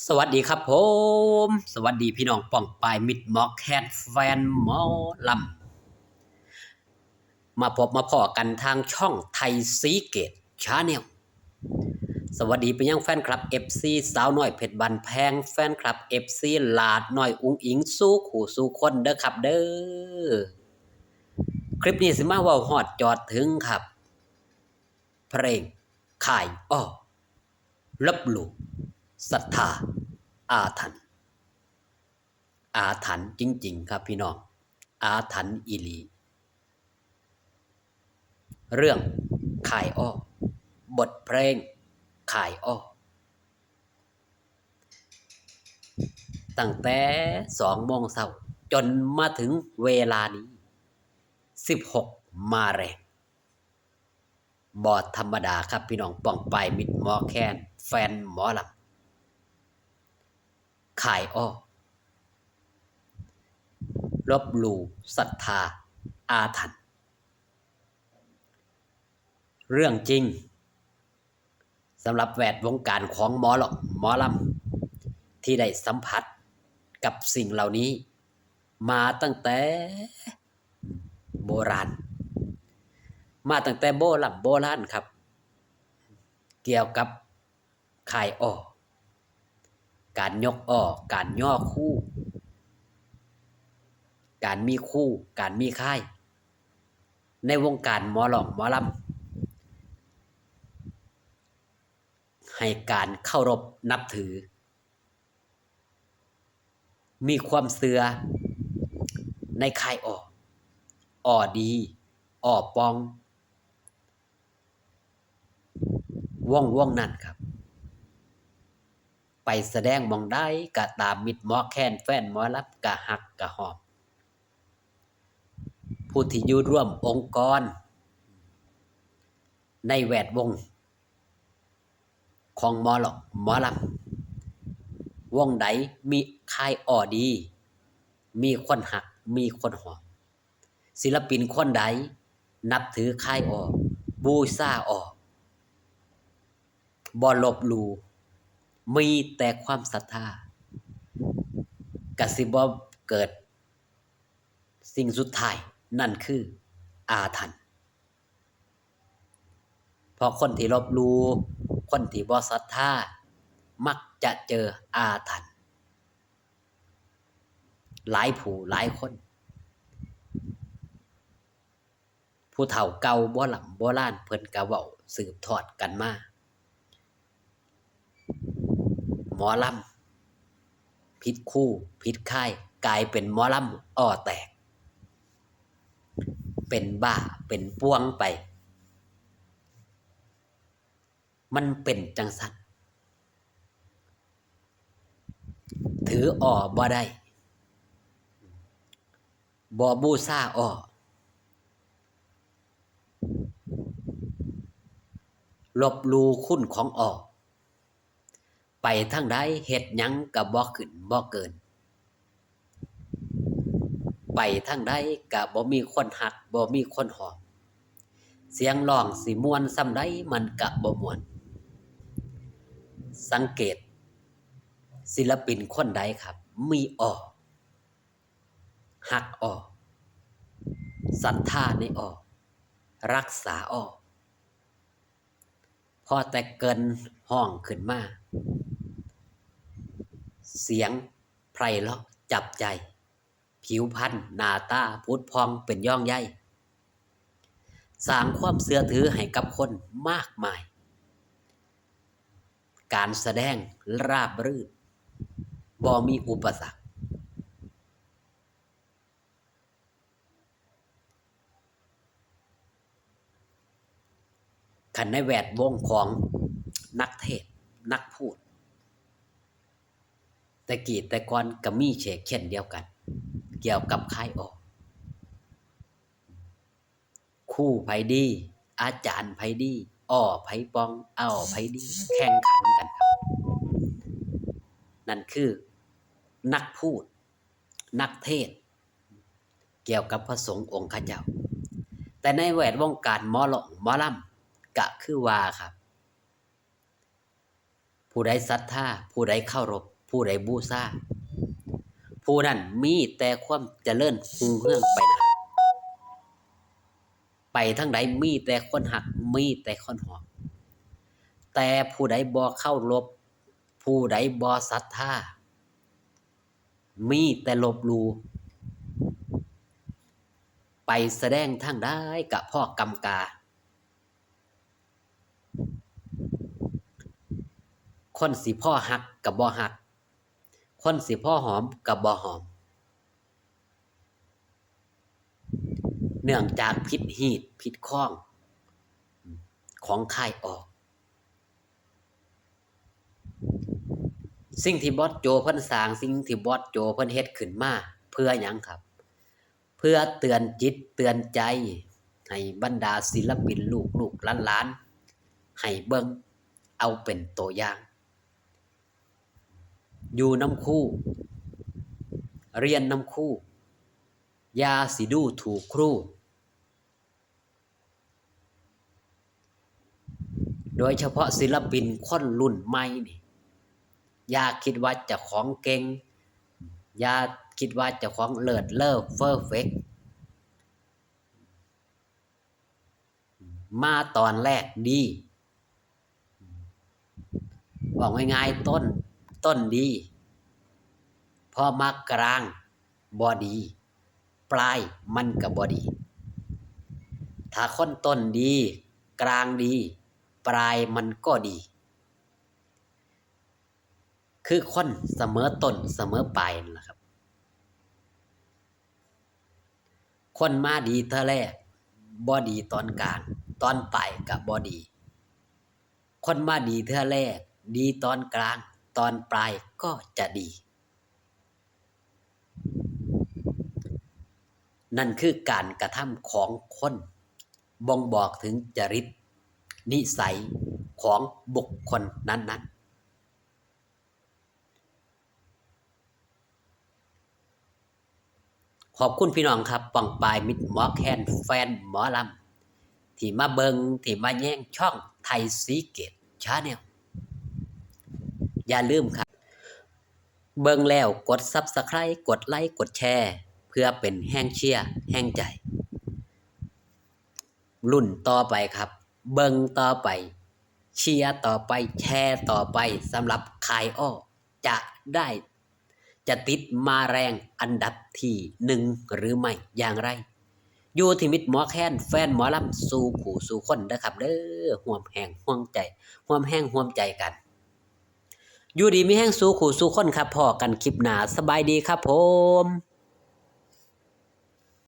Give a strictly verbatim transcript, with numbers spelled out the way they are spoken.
สวัสดีครับผม สวัสดีพี่น้องป้องปายมิตรหมอแคนแฟนหมอลำ มาพบมาพ้อกันทางช่องไทยศรีเกตชาแนล สวัสดีไปยังแฟนคลับ เอฟซี สาวน้อยเพชรบ้านแพง แฟนคลับ เอฟซี หลาดน้อยอุ๋งอิ๋งสู่คู่สู่คนเด้อครับเด้อ คลิปนี้สิมาเว้าฮอดจอดถึงครับ เพลงขายอ้อ ลบหลู่ศรัทธา อาถรรพ์ อาถรรพ์จริงๆ ครับพี่น้อง อาถรรพ์อีหลี เรื่องขายอ้อ บทเพลงขายอ้อ ตั้งแต่สองโมงเช้า จนมาถึงเวลานี้ สิบหก มาแรง บ่ธรรมดาครับพี่น้องป้องปายมิตรหมอแคนแฟนหมอลำ ขายอ้อ ลบหลู่ศรัทธา อาถรรพ์ เรื่องจริง สำหรับแวดวงการของหมอลำ หมอลำ ที่ได้สัมผัสกับสิ่งเหล่านี้ มาตั้งแต่โบราณ มาตั้งแต่โบรำโบราณครับ เกี่ยวกับขายอ้อ การยกอ้อ การย่อคู่ การมีคู่ การมีค่าย ในวงการหมอร้องหมอลำ ให้การเคารพนับถือ มีความเชื่อในค่ายอ้อ อ้อดี อ้อปอง วงวงนั้นครับ ไปแสดงหม่องใดก็ตาม มิตรหมอแคนแฟนหมอลำก็ฮักก็หอม ผู้ที่อยู่ร่วมองค์กร ในแวดวง ของหมอลำ หมอลำ วงใดมีค่ายอ้อดี มีคนฮัก มีคนหอม ศิลปินคนใดนับถือค่ายอ้อ บูชาอ้อ บ่ลบหลู่ มีแต่ความศรัทธา กะสิบ่เกิดสิ่งสุดท้าย นั่นคืออาถรรพ์ เพราะคนที่ลบหลู่ คนที่บ่ศรัทธา มักจะเจออาถรรพ์ หลายผู้หลายคน ผู้เฒ่าเก่าโบรำโบราณเพิ่นก็เว้าสืบทอดกันมา หมอลำผิดคู่ผิดค่าย กลายเป็นหมอลำอ้อแตก เป็นบ้าเป็นป่วงไป มันเป็นจั่งซั้น ถืออ้อบ่ได้ บ่บูชาอ้อ ลบหลู่คุณของอ้อ ไปทางใดเฮ็ดหยังก็บ่ขึ้นบ่เกิน ไปทางใดก็บ่มีคนฮัก บ่มีคนหอม เสียงร้องสิม่วนส่ำใดมันก็บ่ม่วน สังเกตศิลปินคนใดครับ มีอ้อ ฮักอ้อ ศรัทธาในอ้อ รักษาอ้อ พอแต่เกริ่นฮ้องขึ้นมา เสียงไพเราะจับใจ ผิวพรรณหน้าตาผุดผ่องเป็นย่องใย สร้างความเชื่อถือให้กับคนมากมาย การแสดงราบรื่น บ่มีอุปสรรค คันในแวดวงของนักเทศน์ นักพูด แต่กี้แต่ก่อนก็มีเช่นเดียวกัน เกี่ยวกับค่ายอ้อ ครูไผดี อาจารย์ไผดี อ้อไผปอง อ้อไผดี แข่งขันกันครับ นั่นคือนักพูด นักเทศน์ เกี่ยวกับพระสงฆ์องค์ข้าเจ้า แต่ในแวดวงการหมอร้องหมอลำ ก็คือว่าครับ ผู้ใดศรัทธา ผู้ใดเคารพ ผู้ใดบูชา ผู้นั้นมีแต่ความเจริญรุ่งเรืองไปหน้า ไปทางใดมีแต่คนฮัก มีแต่คนหอม แต่ผู้ใดบ่เคารพ ผู้ใดบ่ศรัทธา มีแต่ลบหลู่ ไปแสดงทางใดก็พ้อกำกา คนสิพ้อฮักก็บ่ฮัก คนสิพ้อหอมก็บ่หอม เนื่องจากผิดฮีตผิดคองของค่ายออก สิ่งที่บอสโจเพิ่นสร้าง สิ่งที่บอสโจเพิ่นเฮ็ดขึ้นมา เพื่อหยังครับ เพื่อเตือนจิตเตือนใจ ให้บรรดาศิลปินลูกๆหลานๆ ให้เบิ่งเอาเป็นตัวอย่าง อยู่นำครู เรียนนำครู อย่าสิดูถูกครู โดยเฉพาะศิลปินคนรุ่นใหม่นี่ อย่าคิดว่าเจ้าของเก่ง อย่าคิดว่าเจ้าของเลิศเลอเพอร์เฟกต์ มาตอนแรกดี บอกง่ายๆ ต้น ต้นดี พอมากลางบ่ดี ปลายมันก็บ่ดี ถ้าคนต้นดี กลางดี ปลายมันก็ดี คือคนเสมอต้นเสมอปลายนั่นล่ะครับ คนมาดีเทื่อแรก บ่ดีตอนกลาง ตอนปลายก็บ่ดี คนมาดีเทื่อแรก ดีตอนกลาง ตอนปลายก็จะดี นั่นคือการกระทำของคน บ่งบอกถึงจริตนิสัยของบุคคลนั้นๆ ขอบคุณพี่น้องครับ ป้องปายมิตรหมอแคน แฟนหมอลำ ที่มาเบิ่ง ที่มาแยงช่องไทยศรีเกต Channel อย่าลืมครับ เบิ่งแล้วกด Subscribe กดไลค์ กดแชร์ เพื่อเป็นแฮงเชียร์ แฮงใจ ลุ้นต่อไปครับ เบิ่งต่อไป เชียร์ต่อไป แชร์ต่อไป สำหรับค่ายอ้อ จะได้ จะติดมาแรงอันดับที่หนึ่งหรือไม่อย่างไร อยู่ที่มิตรหมอแคน แฟนหมอลำสู่ผู้สู่คนเด้อครับเด้อ ร่วมแฮงร่วมใจ ร่วมแฮงร่วมใจกัน อยู่ดีมีแฮงสู่ผู้สู่คนครับ พ้อกันคลิปหน้า สบายดีครับผม